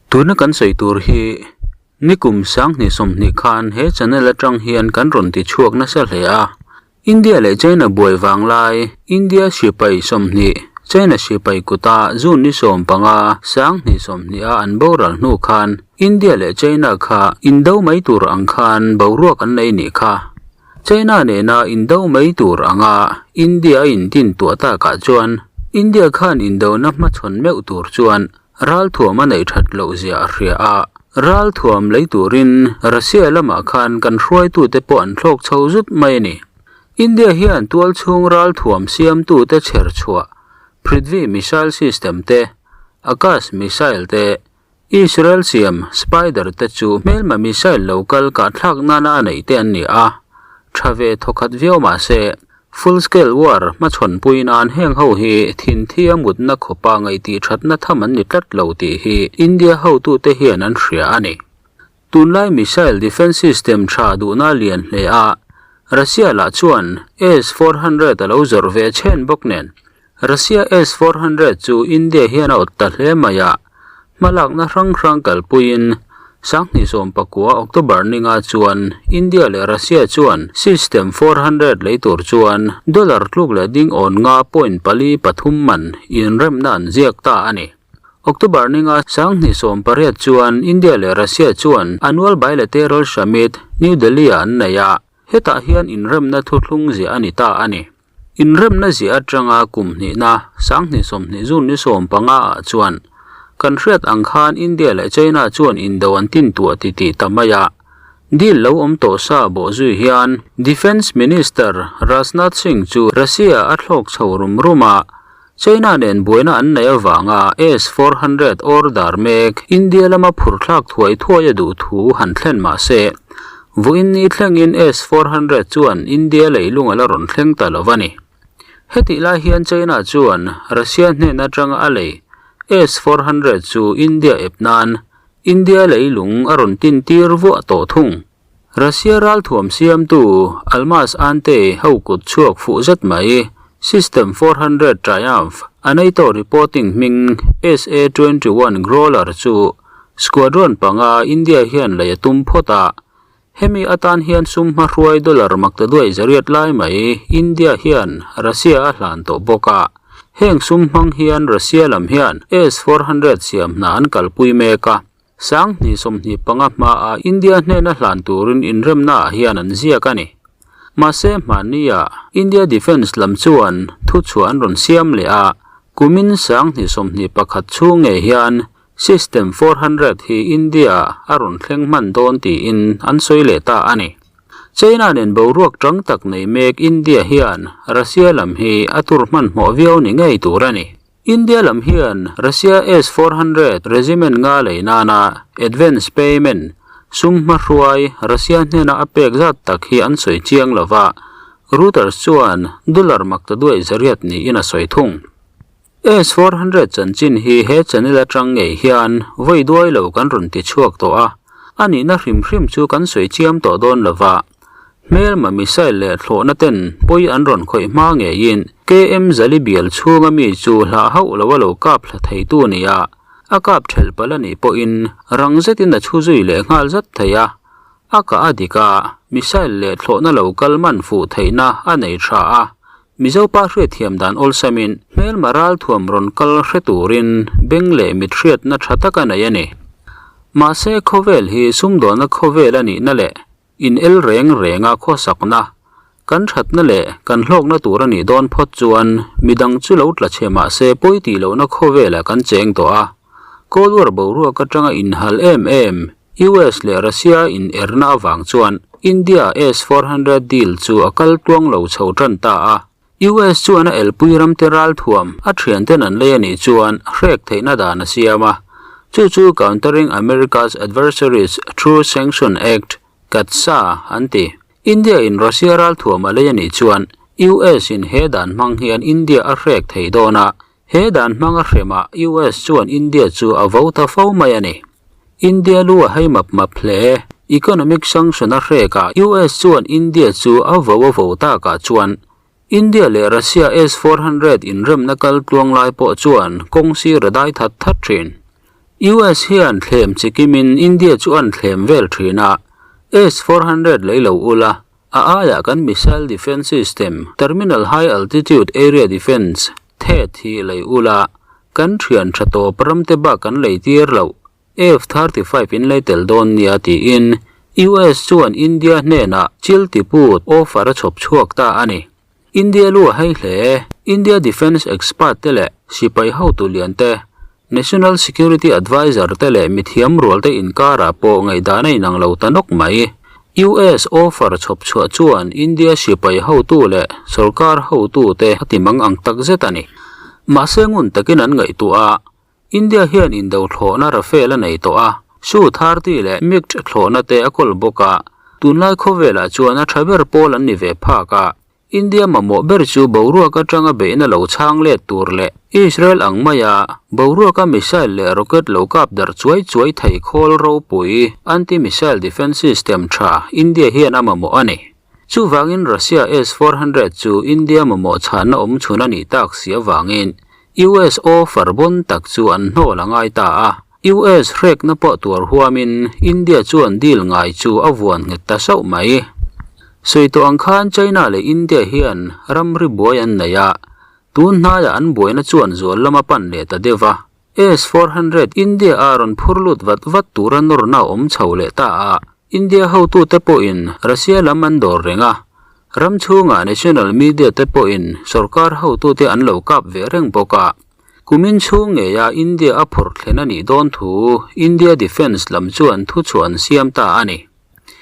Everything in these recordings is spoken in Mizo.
Tuna kan sawi tur hi nikum sanghnih sawmhnih khan he channel atang hian kan rawn ti chhuak nasa hle a. India leh China buai vang lai India sipai sawmhnih China sipai kuta June ni 15 sanghnih sawmhnih a an boral hnu khan India leh China kha indo mai tur ang khan boruak an nei nih kha. China nena indo mai tur anga India a intin tuah takah chuan India khan indona hmachhawn meuh tur chuan Ralthuam a neih that loh zia a hria a, ralthuam lei turin Russia lamah khan kan hruaitute pawh an thlawk chho zut mai a ni. India hian tualchhung ralthuam siamtute chher chhuah Prithvi missile system te, Akash missile te, Israel siam Spyder te chu hmelma missile lo kal kahthlak nana a neih te an ni a, tha ve thawkhat viau mah se, Full scale war hmachhawnpui nan heng ho hi thinthi a mutna khawpa ngaih thatna tham an ni tlat lo tih hi India hotute hian an hria a ni. Tunlai missile defence system tha duhna lian hle a, Russia lah chuan S-400 a lo zawrh ve chhen bawk nen. Russia S-400 chu India hian a awt ta hle mai a, hmalakna hrang hrang kalpuiin sanghnih sawmpakua October ninga chuan India leh Russia chuan System 400 lei tur chuan dollar tluk leh ding awn nga point pali pathum man inremna an ziak ta a ni. October ninga sanghnih sawmpariat chuan India leh Russia chuan annual bilateral summit New Delhi-ah an nei a, hetah hian inremna thuthlung ziah a ni ta a ni. Inremna ziah atanga kum hnihna sanghnih sawmhnih June ni 15 ah chuan kan hriat ang khan India leh China chuan indo an tin tuah ti tih ta mai a. Deal lo awm tawh sa bawh zui hian Defence Minister Rajnath Singh chu Russia a thlawk chho rum rum a, China nen buaina an nei avanga S-400 order mek India lama phurthlak thuai thuai a duh thu han thlen mah se, Vawiin ni thlengin S-400 chuan India leilung a la rawn thleng ta lo a ni. Hetih lai hian China chuan Russia hnen atanga a lei S-400 chu India ep nan India leilung a rawn tintir vuah tawh thung. Russia ralthuam siamtu Almaz Antey ho kut chhuak fuh zet mai System 400 Triumph a NATO reporting hming SA-21 Growler chu Squadron panga India hian lei a tum phawt a, hemi atan hian sum hmahruai dollar makta duai zariat lai mai India hian Russia a hlan tawh bawk a, heng sum hmang hian Russia lam hian S-400 siam hna an kalpui mek a, sanghnih 25 hmaa India hnena hlan turin inremna ah hian an ziak a ni. Mahse hmania India Defence lam chuan thu chhuah an rawn siam leh a, kumin sanghnih 21 chhung ngei hian System 400 hi India a rawn thleng hman dawn tiin an sawi leh ta a ni. China nen boruak tang tak nei mek India hian Russia lam hi a tur hmanhmawh viau ni ngei tur a ni. India lam hian Russia S-400 regiment nga lei nana advance payment sum hmahruai Russia hnena a pek zat tak hi an sawi chiang lova, Reuters chuan dollar makta duai zariat niin a sawi thung. S-400 chanchin hi he channel atang ngei hian vawi duai lo kan rawn ti chhuak tawh a, a nihna hrim hrim chu kan sawi chiam tawh dawn lova. Hmelma missile leh thlawhna ten pawi an rawn khawih hma ngeiin KM Zali bial chhunga mi chu hlah hauh lo a lo kap thla theitu a ni a, a kap thelh palh a nih pawhin rang zetin a chhu zui leh nghal zat thei a, a kah a dik a, missile leh thlawhna lo kal man fuh theihna a nei tha a. Mizo pa hriatthiam dan awlsamin hmelma ralthuam rawn kal hre turin beng leh mit hriatna tha tak a nei a ni. Mahse khawvel hi sumdawnna khawvel a nihna leh in el reng renga khawsakna, kan thatna leh kan hlawkna tur a nih dawn phawt chuan midang chu lo tla chhe mahse pawi tih lohna khawvelah kan cheng tawh a. Cold War boruak atanga inhal em em US leh Russia in erna avang chuan India S-400 deal chu a kal tluang lo chho tan ta a. US chuan a elpui ramte ralthuam a thianten an lei a nih chuan hrek theihna dan a siam a. Chu chu Countering America's Adversaries Through Sanction Act, CAATSA, an ti. India in Russia ralthuam a lei a nih chuan US in he dan hmang hian India a hrek thei dawn a. He dan hmanga hremah US chuan India chu a vo ta fo mai a ni. India lu a hei map map hle. Economic sanction a hrek a, US chuan India chu a vo a vo takah chuan India leh Russia S-400 inremna kal tluang lai pawh chuan kawng sir a dai that that thin. US hian thlem chikimin India chu an thlem vel thin a, S-400 lei lo ula, a aiah kan missile defence system Terminal High Altitude Area Defence, THAAD, hi lei ula, kan thian tha tawp ramte bak kan lei tir loh, F-35 in lei tel dawn nia tiin US chuan India hnenah chil tiput offer a chhawp chhuak ta a ni. India lu a hei hle. India defence expert te leh sipai hotu lian te, National Security Adviser te leh mithiam rual te inkarah pawh ngaihdan a inang lo ta nawk mai. US offer chhawp chhuah chuan India sipai hotu leh sorkar hotu te a ti mang ang tak zet a ni. Mahse ngun takin an ngaihtuah a, India hian indo thlawhna Rafale a nei tawh a, Su 30 leh MiG thlawhna te a kawl bawk a, tunlai khawvelah chuan a tha ber pawl an ni ve phak a. India mamawh ber chu boruak atanga beihna lo chhang let tur leh Israel ang maia boruaka missile leh rocket lo kap darh chuai chuai thei khawl ropui anti-missile defence system tha India hian a mamawh a ni. Chuvangin Russia S-400 chu India mamawh chhanna awm chhun a nih tak si avangin US offer bawn tak chu an hnawl a ngai ta a. US hrekna pawh tuar huamin India chuan deal ngai chu a vuan nghet ta sauh mai. Sawi tawh ang khan China leh India hian ramri buai an nei a, tun hnaiah an buaina chuan zual lama pan leh ta deuh a. S-400 India a rawn phur lut vat vat tura nawrna a awm chho leh ta a, India hotute pawhin Russia lam an dawr reng a, ram chhunga national media te pawhin sorkar hotute an lo kap ve reng bawk a. Kumin chhung ngeia India a phawrh thlen a nih dawn thu India Defence lam chuan thuchhuah an siam ta a ni.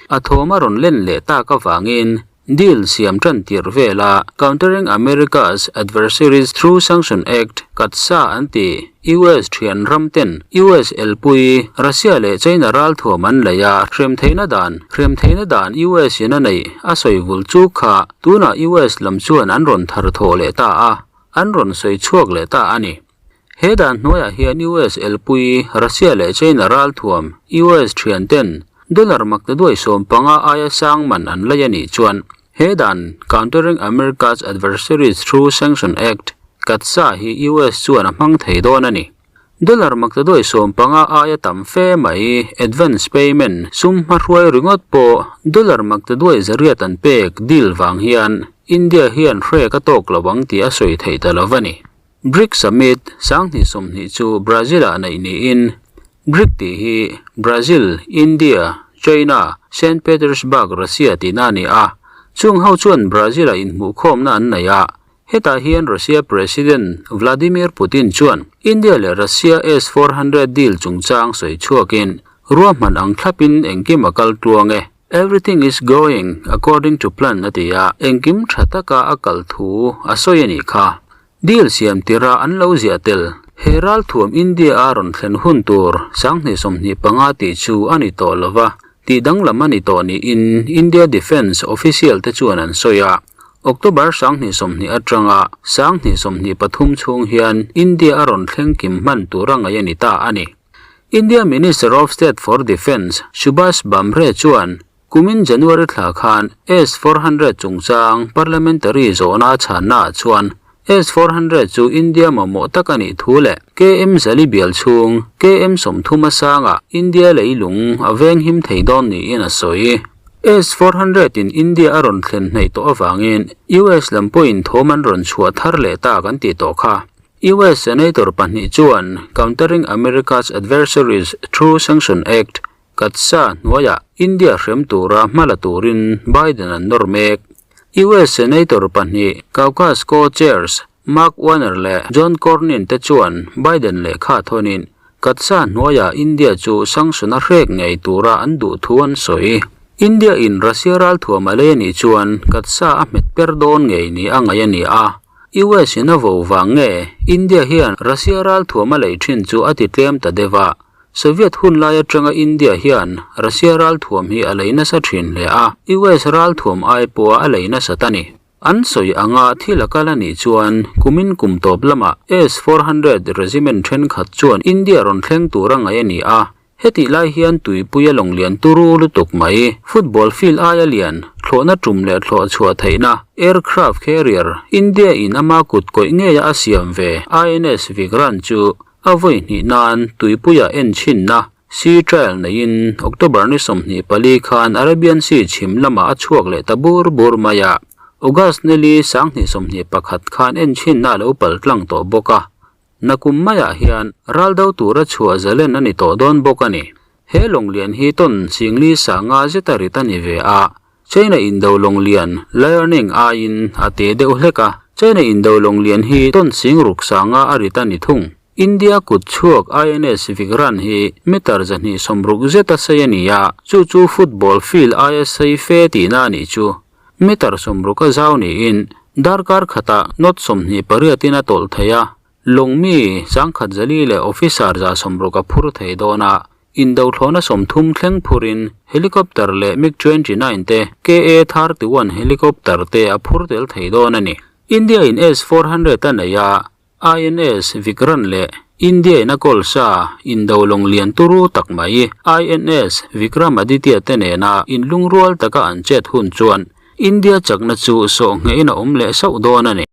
A thawm a rawn len leh tak avangin deal siam tan tirh vela Countering America's Adversaries Through Sanction Act katsa an ti. US thian ram ten US elpui Russia leh China ralthuam an lei a, hrem theihna dan hrem theihna dan US in a neih a sawi vul chuk kha tunah US lam chuan an rawn thar thawh leh ta a, an rawn sawi chhuak leh ta a ni. He dan hnuaiah hian US elpui, Russia leh China ralthuam, US thian ten dollar maktaduai 15 aia sang man an lei a nih chuan he dan Countering America's Adversaries Through Sanction Act, CAATSA, hi US chuan a hmang thei dawn a ni. Dollar maktaduai 15 aia tam fe mai advance payment sum hmahruai ringawt pawh dollar maktaduai zariat an pek deal vang hian India hian hrek a tawk lo ang tih a sawi theih ta lo a ni. BRICS Summit 2020 chu Brazil-ah neih niin BRIC tih hi Brazil, India, China, Saint Petersburg, Russia tihna a ni a. Chung ho chuan Brazil-ah inhmuhkhawmna an nei a, hetah hian Russia President Vladimir Putin chuan India leh Russia S-400 deal chungchang sawi chhuakin ruahman ang thlapin engkim a kal tluang e, everything is going according to plan a ti a, engkim tha taka a kal thu a sawi a nih kha. Deal siam tira an lo ziah tel. He ralthuam India a rawn thlen hun tur 2025 tih chu a ni tawh lova, tih danglam a ni tawh niin India Defence official te chuan an sawi a. October 2020 atanga 2023 chhung hian India a rawn thleng kim hman tura ngaih a ni ta a ni. India Minister of State for Defence Subhash Bhamre chuan Kumin January thla khan S-400 chungchang parliamentary zawhna a chhannaah chuan S-400 chu India mamawh tak a nih thu leh KM Zali bial chhung KM 30 a sangah India leilung a venghim thei dawn niin a sawi. S-400 in India a rawn thlen hnaih tawh avangin US lam pawhin thawm an rawn chhuah thar leh ta kan tih tawh kha. US Senator pahnih chuan Countering America's Adversaries Through Sanction Act CAATSA hnuaiah India hrem tura hma la turin Biden an nawr mek. US Senator pahnih Caucus Co-Chairs Mark Warner leh John Cornyn te chuan Biden lehkha thawnin CAATSA hnuaiah India chu sanction a hrek ngei tura an duh thu an sawi. India in Russia ralthuam a lei a nih chuan CAATSA a hmet per dawn ngei ni a ngaih a ni a. US in a vo vang nge India hian Russia ralthuam a lei thin chu a ti tlem ta deuh a. Soviet hun lai atanga India hian Russia ralthuam hi a lei nasa thin hle a, US ralthuam ai pawha a lei nasat a ni. An sawi anga thil a kal a nih chuan kumin kum tawp lamah S-400 regiment thenkhat chuan India rawn thleng tur a ngaih a ni a, hetih lai hian tuipuia lawng lian turu lutuk mai, football field aia lian, thlawhna tum leh thlawh chhuah theihna, aircraft carrier, India in ama kut kawih ngeia a siam ve INS Vikrant chu. A vawi hnih nan tuipuia en chhinna sea trial neiin October ni 24 khan Arabian Sea chhim lamah a chhuak leh ta bur bur mai a. August nili 2021 khan en chhinna a lo pal tlang tawh bawk a. Nakum maiah hian ral do tura chhuah zalen a ni tawh dawn bawk a ni. He lawnglian hi tawn singli sanga zeta rit a ni ve a, China indo lawnglian Liaoning aiin a te deuh hlek a, China indo lawnglian hi tawn sing ruk sanga a rit a ni thung. India kut chhuak INS Vikrant hi meter 260 zeta sei a ni a, chu chu football field aia sei fe tihna a nih chu. Meter 60 a zau niin darkar khatah knot 28 in a tawlh thei a, Lawng mi 104 leh officer 160 a phur thei dawn a, indo thlawhna 30 thleng phurin helicopter leh MiG-29 te, KA-31 helicopter te a phur tel thei dawn a ni. India in S-400 a nei a, INS Vikrant leh India in a kawl sa indo lawng lian turu tak mai INS Vikramaditya te nena inlungrual taka an chet hun chuan India chakna chu sawh nghehin a awm leh sauh dawn a ni.